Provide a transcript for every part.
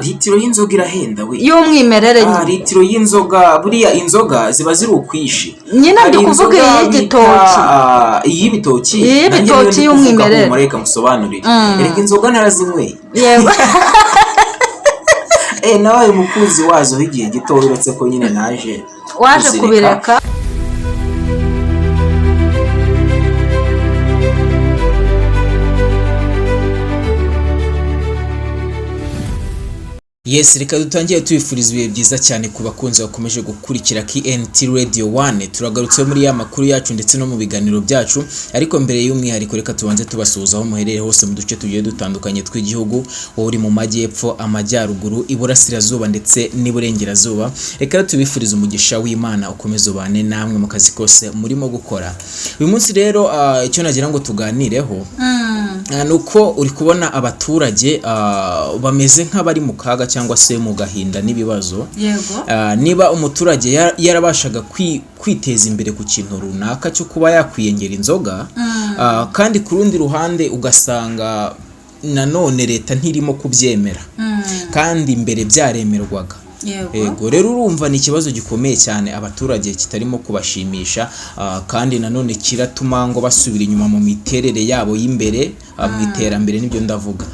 Litiro y'inzoga irahenda we. Y'umwimerere. Ah, Nyine. Litiro y'inzoga, buriya inzoga ziba ziri ukwishi. Nyine Hari ndi kuvuga inzoga iy'igitoki. bita, iy'ibitoki. Iy'ibitoki Nanjye niyo ndi kuvuga. y'umwimerere. Humura, reka ngusobanurire. Reka, inzoga narazinyweye. Yego. Nabaye umukunzi wazo w'igihe gito, uretse ko nyine naje Waje kuzireka. kubireka. Yes, reka dutangire tubifuriza ibihe byiza cyane ku bakunzi bakomeje gukurikira KNT Radio 1. Turagarutse muri ya makuru yacu ndetse no mu biganiro byacu, ariko mbere y'umwihariko reka tubanze tubasuhuza aho muherereye hose mu duce tugiye dutandukanye tw'igihugu, wowe uri mu majyepfo, amajyaruguru, iburasirazuba ndetse n'iburengerazuba. Reka rero tubifurize umugisha w'Imana ukomeze ubane namwe mu kazi kose murimo gukora. Uyu munsi rero, icyo nagira ngo tuganireho ni uko uri kubona abaturage bameze nk'abari mu kaga cyangwa se mu gahinda n'ibibazo. Niba umuturage yarabashaga kwiteza imbere ku kintu runaka cyo kuba yakwiyengera inzoga, kandi ku rundi ruhande ugasanga nanone leta ntirimo kubyemera kandi mbere byaremerwaga. Yego, rero urumva ni ikibazo gikomeye cyane abaturage kitarimo kubashimisha, kandi nanone kiratuma ngo basubira inyuma mu miterere yabo y'imbere, mu iterambere, nibyo ndavuga.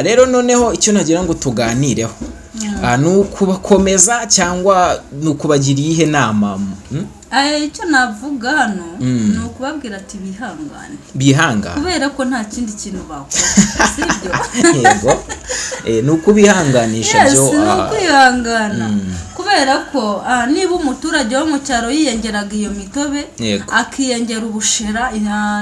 Rero noneho icyo nagira ngo tuganireho, ni ukubakomeza cyangwa ni ukubagira iyihe nama? Icyo navuga hano ni ukubabwira ati bihangane. Bihangane. Kubera ko nta kindi kintu bakora, sibyo? Yego. Ni ukubihanganisha Yes, byo. ni ukwihangana, kubera ko niba umuturage wo mu cyaro yiyongeraga iyo mitobe, akiyongera ubushera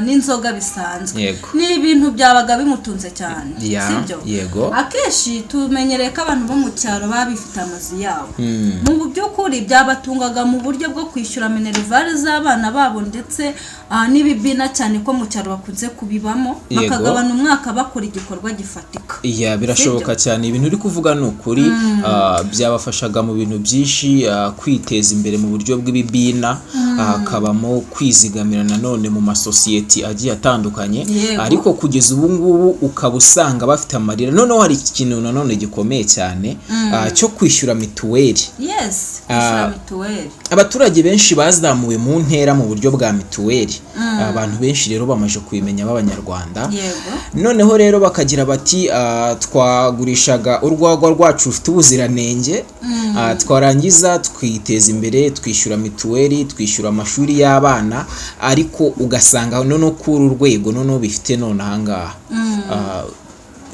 n'inzoga bisanzwe, ni ibintu byabaga bimutunze cyane, sibyo? Yego. Akenshi tumenyereye ko abantu bo mu cyaro baba bifite amazu yabo. Mu by'ukuri byabatungaga mu buryo bwo kwishyura minerivare z'abana babo ndetse n'ibibina, cyane ko mu cyaro bakunze kubibamo, bakagabana umwaka bakora igikorwa gifatika. Iya, birashoboka cyane, ibintu uri kuvuga ni ukuri. Byabafashaga mu bintu byinshi, kwiteza imbere mu buryo bw'ibibina, hakabamo kwizigamira nanone mu masosiyeti agiye atandukanye. Ariko kugeza ubu ngubu ukaba usanga bafite amarira. Noneho hari ikintu nanone gikomeye cyane, cyo kwishyura mituweli. Yes, kwishyura mituweli. Abaturage benshi bazamuwe mu ntera mu buryo bwa mituweli. Abantu benshi rero bamaze kubimenya b'Abanyarwanda. Noneho rero bakagira bati: "Twagurishaga urwagwa rwacu rufite ubuziranenge, twarangiza twiteza imbere, twishyura mituweli, twishyura amashuri y'abana," ariko ugasanga noneho kuri uru rwego noneho bifite none ahangaha,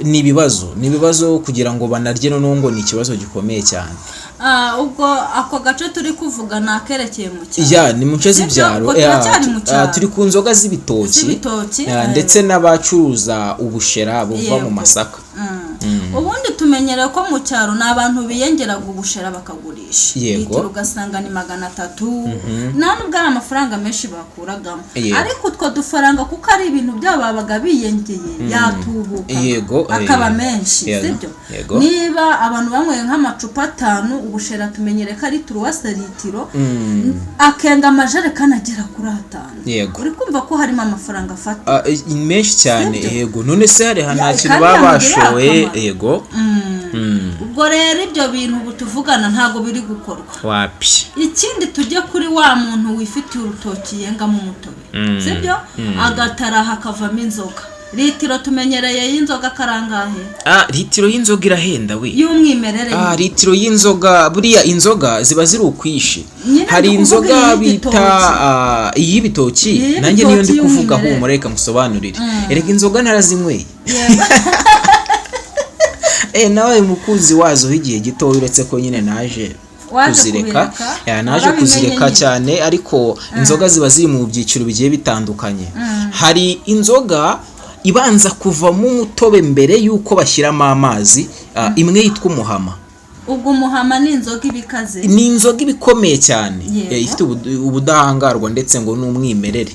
ni ibibazo, ni ibibazo kugira ngo banarye, noneho ngo ni ikibazo gikomeye cyane. Ubwo ako gace turi kuvuga ni akerekeye mu cyaro. Ya, ni mu nce Sibyo? z'ibyaro. Ubwo Ya, turacyari mu cyaro. Turi ku nzoga z'ibitoki. Z'ibitoki, Ya, ndetse n'abacuruza ubushera buva mu masaka. Ubundi tumenyereye ko mu cyaro ni abantu biyongeraga ubushera bakagurisha. Litiro ugasanga ni 300, nta nubwo ari amafaranga menshi bakuragamo. Ariko utwo dufaranga, kuko ari ibintu byabo babaga biyongeye, yatubuka akaba menshi, sibyo? Yego. Niba abantu banyweye nk'amacupa atanu ubushera, tumenyereye ko ari turuwase litiro, akenga amajerekani agera kuri 5. Uri kumva ko harimo amafaranga afata. Menshi cyane. Sibyo? Yego, none se hari nta Ya, kintu kandi baba yamugirira bashoye. akamaro. Ubwo rero ibyo bintu ubu tuvugana ntabwo biri gukorwa. Wapi. Ikindi, tujye kuri wa muntu wifitiye urutoki yengamo umutobe, sibyo? Agatara hakavamo inzoga. Litiro tumenyereye y'inzoga karangahe? Litiro y'inzoga irahenda we. Y'umwimerere. Ah, litiro y'inzoga, buriya inzoga ziba ziri ukwishi. Nyine Hari ndi kuvuga inzoga iy'igitoki. bita iy'ibitoki. Iy'ibitoki Nanjye niyo ndi kuvuga. y'umwimerere. Humura, reka ngusobanurire. Erega inzoga narazinyweye. Nabaye umukunzi wazo w'igihe gito, uretse ko nyine naje Waje kuzireka. kubireka. Ya, naje Warabimenye kuzireka nyine. cyane, ariko inzoga ziba ziri mu byiciro bigiye bitandukanye. Hari inzoga ibanza kuvamo umutobe mbere y'uko bashyiramo amazi, imwe yitwa umuhama. Ubwo umuhama ni inzoga iba ikaze. Ni inzoga iba ikomeye cyane, ifite ubudahangarwa ndetse ngo n'umwimerere.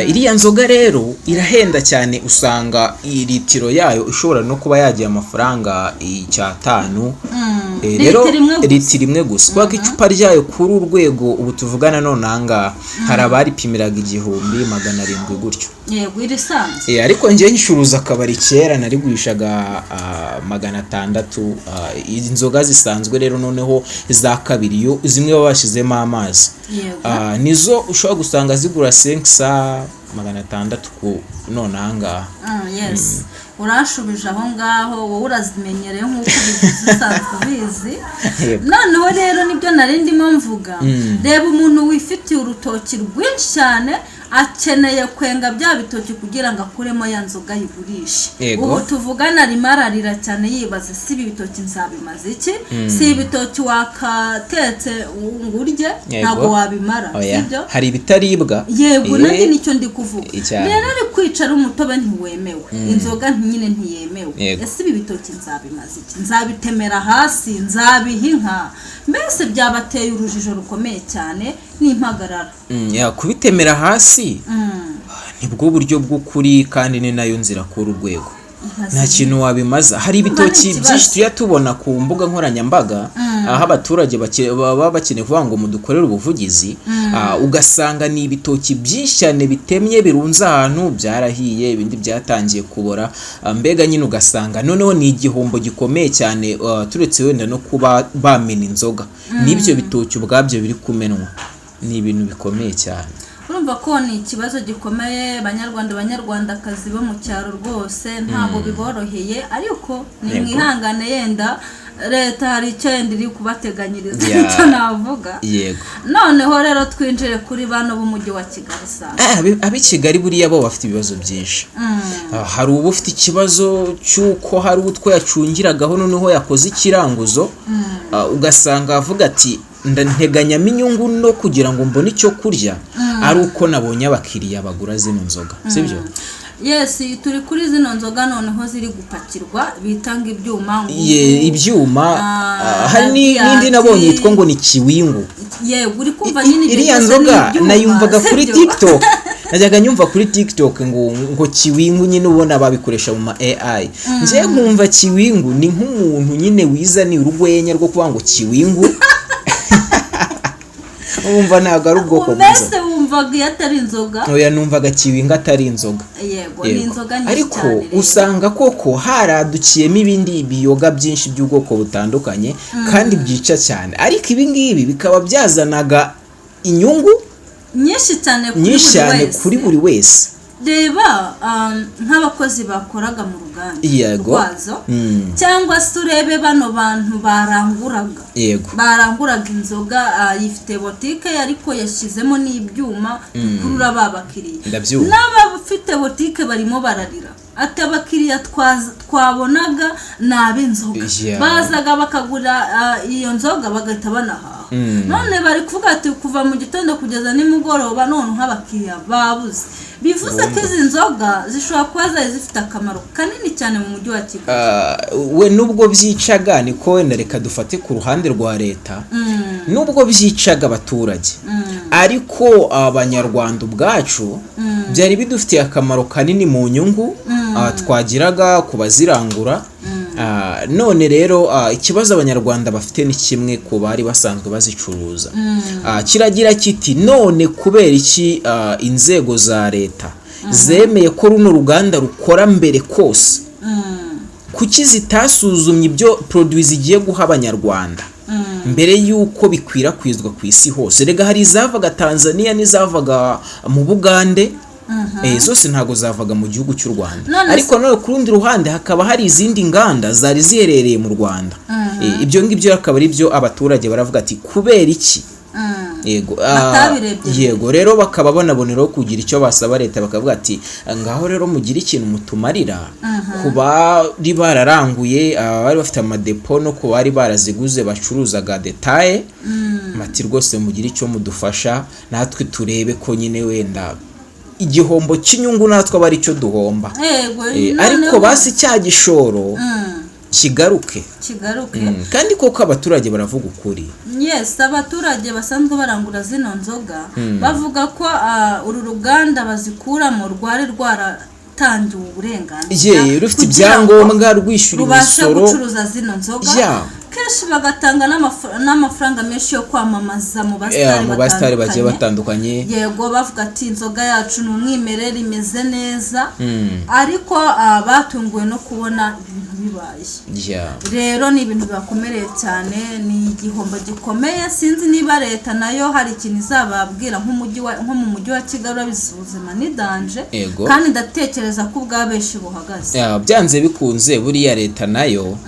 Iriya nzoga rero irahenda cyane, usanga litiro yayo ishobora no kuba yagira amafaranga 5. Rero Litiro imwe gusa. Litiro imwe gusa, kubera ko icupa ryayo kuri urwego ubu tuvugana none aha ngaha hari abaripimiraga 1700 gutyo. Yego, irisanzwe. Ariko njyewe ncuruza akabari kera narigurishaga 600. Inzoga zisanzwe rero noneho za kabiri yo zimwe baba bashyizemo amazi, nizo ushobora gusanga zigura senkisa 600 ku none aha ngaha. Yes, uranshubije aho ngaho, wowe urazimenyereye nk'uko ubivuze usanzwe ubizi. Noneho rero nibyo nari ndimo mvuga. Reba umuntu wifitiye urutoki rwinshi cyane, akeneye kwenga bya bitoki kugira ngo akuremo ya nzoga ayigurishe. Ubu tuvugana arimo ararira cyane yibaza: si ibi bitoki nzabimaze iki? Si ibitoki wakatetse ngo urye, ntabwo wabimara. Oya. Sibyo? Hari ibitaribwa. Yego, nanjye nicyo ndi kuvuga. Cyane. Rero ari kwicara, umutobe ntiwemewe, inzoga nyine ntiyemewe. Ese ibi bitoki nzabimaze iki? Nzabitemera hasi? Nzabiha inka? Mbese byabateye urujijo rukomeye cyane n'impagarara. Ya, kubitemera hasi nibwo buryo bw'ukuri kandi ni nayo nzira kuri urwego. Nta kintu wabimaza. Hari Urumva ni ibitoki ikibazo. byinshi tujya tubona ku mbuga nkoranyambaga, aho abaturage baba bakeneye kuvuga ngo mudukorere ubuvugizi, ugasanga ni ibitoki byinshi cyane bitemye birunze ahantu, byarahiye, ibindi byatangiye kubora. Mbega nyine ugasanga noneho ni igihombo gikomeye cyane, turetse wenda no kuba bamena inzoga, n'ibyo bitoki ubwabyo biri kumenwa, ni ibintu bikomeye cyane. Urumva ko ni ikibazo gikomeye. Banyarwanda, banyarwandakazi bo mu cyaro, rwose ntabwo biboroheye, ariko ni mwihangane, yenda leta hari icyo yenda iri kubateganyiriza. Nicyo navuga. Noneho rero twinjire kuri bano b'umujyi wa Kigali saa Ab'i Kigali buriya bo bafite ibibazo byinshi. Hari uba ufite ikibazo cy'uko hari utwo yacungiragaho, noneho yakoze ikiranguzo, ugasanga avuga ati nteganyamo inyungu no kugira ngo mbone icyo kurya ari uko nabonye abakiriya bagura zino nzoga, sibyo? Yes, turi kuri zino nzoga noneho ziri gupakirwa bitanga ibyuma ngo Ibyuma. Hari Radiant. n'indi nabonye yitwa ngo ni kiwingu. Yego, uri kumva nyine ibyo Iriya byose ni nzoga ibyuma, nayumvaga kuri sibyo? TikTok, najyaga nyumva kuri TikTok ngo kiwingu nyine ubona babikoresha mu ma AI. Njyewe nkumva kiwingu ni nk'umuntu nyine wizaniye urwenya rwo kuvuga ngo kiwingu, wumva ntabwo ari ubwoko bw'inzoga. Mbese wumvaga iyo atari inzoga? Oya, numvaga kiwingu atari inzoga. Yego, ni inzoga nyinshi Ariko cyane rero. usanga koko haradukiyemo ibindi biyoga byinshi by'ubwoko butandukanye kandi byica cyane, ariko ibi ngibi bikaba byazanaga inyungu nyinshi cyane kuri nyinshi buri cyane wese. Kuri buri wese. Reba nk'abakozi bakoraga mu ruganda rwazo, cyangwa se urebe bano bantu baranguraga, baranguraga inzoga, yifite botike ariko yashyizemo n'ibyuma bikurura ba bakiriya. N'abafite botike barimo bararira ati abakiriya twabonaga ni ab'inzoga, bazaga bakagura iyo nzoga bagahita banahaha. None bari kuvuga ati kuva mu gitondo kugeza nimugoroba none nk'abakiriya babuze. Bivuze ko izi nzoga zishobora kuba zari zifite akamaro kanini cyane mu mujyi wa Kigali. We nubwo byicaga, niko wenda reka dufate ku ruhande rwa leta, nubwo byicaga abaturage, ariko abanyarwanda ubwacu byari bidufitiye akamaro kanini mu nyungu twagiraga ku bazirangura. None rero ikibazo abanyarwanda bafite ni kimwe ku bari basanzwe bazicuruza. Kiragira kiti: none kubera iki inzego za leta zemeye ko runo ruganda rukora mbere kose? Kuki zitasuzumye ibyo produit zigiye guha abanyarwanda mbere y'uko bikwirakwizwa ku isi hose? Rega hari izavaga Tanzania n'izavaga mu Bugande, zose ntabwo zavaga mu gihugu cy'u Rwanda. Ariko none ku rundi ruhande hakaba hari izindi nganda zari ziherereye mu Rwanda. Ibyo ngibyo akaba ari byo abaturage baravuga ati kubera iki? Yego. Batabirebye. Yego, rero bakaba banaboneraho kugira icyo basaba leta, bakavuga ati ngaho rero mugire ikintu mutumarira ku bari bararanguye, abari bafite amadepo no ku bari baraziguze bacuruzaga détail, bati rwose mugire icyo mudufasha natwe turebe ko nyine wenda igihombo cy'inyungu natwe aba ari cyo duhomba. Yego. Ariko basi cya gishoro. Kigaruke. Kigaruke. Kandi koko abaturage baravuga ukuri. Yes, abaturage basanzwe barangura zino nzoga bavuga ko uru ruganda bazikuramo rwari rwaratangiwe uburenganzira Ye, rufite kugira ngo ibyangombwa, rwishyura rubashe imisoro. gucuruza zino nzoga. Kenshi bagatanga n'amafaranga menshi yo kwamamaza mu basitari Mu basitari bagiye batandukanye. batandukanye. Yego, bavuga ati inzoga yacu ni umwimerere, imeze neza, ariko batunguwe no kubona ibintu bibaye. Rero ni ibintu bibakomereye cyane, ni igihombo gikomeye. Sinzi niba leta nayo hari ikintu izababwira nko mu mujyi wa Kigali. Urabizi, ubuzima ni danger. Kandi ndatekereza ko ubwa benshi buhagaze. Ya, byanze bikunze buriya leta nayo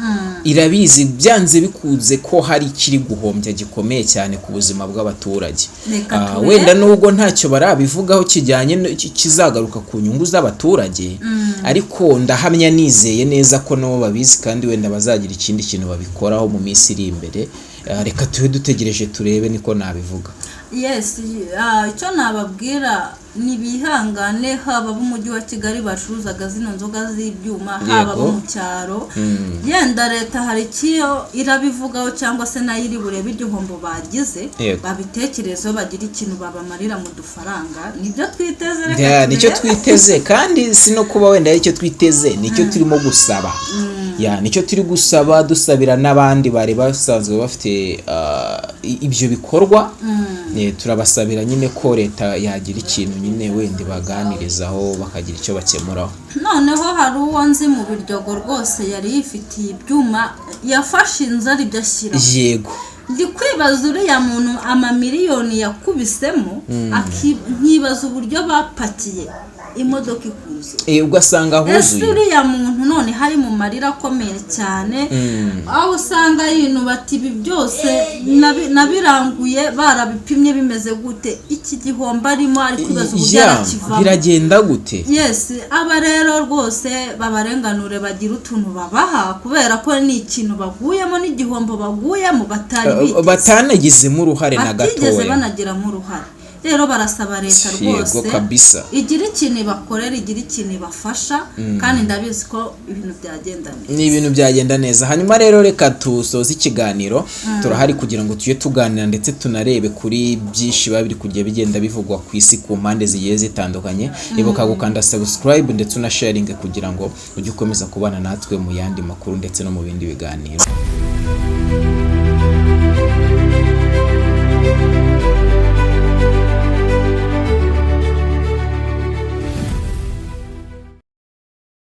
irabizi byanze bikunze ko hari ikiri guhombya gikomeye cyane ku buzima bw'abaturage. Reka turebe. Wenda nubwo ntacyo barabivugaho kijyanye kizagaruka ku nyungu z'abaturage, ariko ndahamya nizeye neza ko nabo babizi, kandi wenda bazagira ikindi kintu babikoraho mu minsi iri imbere. Reka tube dutegereje turebe, niko nabivuga. Yes, icyo nababwira ni bihangane, haba ab'umujyi wa Kigali bacuruzaga zino nzoga z'ibyuma, haba abo mu cyaro. Yenda leta hari icyo irabivugaho, cyangwa se nayo iri burebe igihombo bagize, babitekerezeho, bagire ikintu babamarira mu dufaranga. Nibyo twiteze, reka Ya, nicyo turebe. twiteze, kandi si no kuba wenda aricyo twiteze, nicyo turimo gusaba. Ya, nicyo turi gusaba, dusabira n'abandi bari basanzwe bafite ibyo bikorwa. Turabasabira nyine ko leta yagira ikintu nyine wenda ibaganirizaho, bakagira icyo bakemuraho. Noneho hari uwo nzi mu Biryogo rwose yari yifitiye ibyuma, yafashe inzu aribyo ashyira. Ndi kwibaza uriya muntu amamiliyoni yakubisemo, nkibaza uburyo bapakiye imodoka ikuzuye. Ugasanga Ese huzuye. uriya muntu none hari mu marira akomeye cyane, aho usanga yinuba ati ibi byose nabiranguye barabipimye bimeze gute? Iki gihombo arimo, ari kwibaza uburyo arakivamo. Biragenda gute? Yes, aba rero rwose babarenganure, bagire utuntu babaha, kubera ko ni ikintu baguyemo n'igihombo baguyemo batari biteze, Batanagizemo uruhare na batigeze gatoya. banagiramo uruhare. Rero barasaba leta rwose igira ikintu ibakorera, igira ikintu ibafasha, kandi ndabizi ko ibintu byagenda neza. Ni ibintu byagenda neza. Hanyuma rero reka dusoze ikiganiro. Turahari kugira ngo tujye tuganira ndetse tunarebe kuri byinshi biba biri kujya bigenda bivugwa ku isi ku mpande zigiye zitandukanye. Ibuka gukanda subscribe ndetse unasharinge kugira ngo ujye ukomeza kubana natwe mu yandi makuru ndetse no mu bindi biganiro.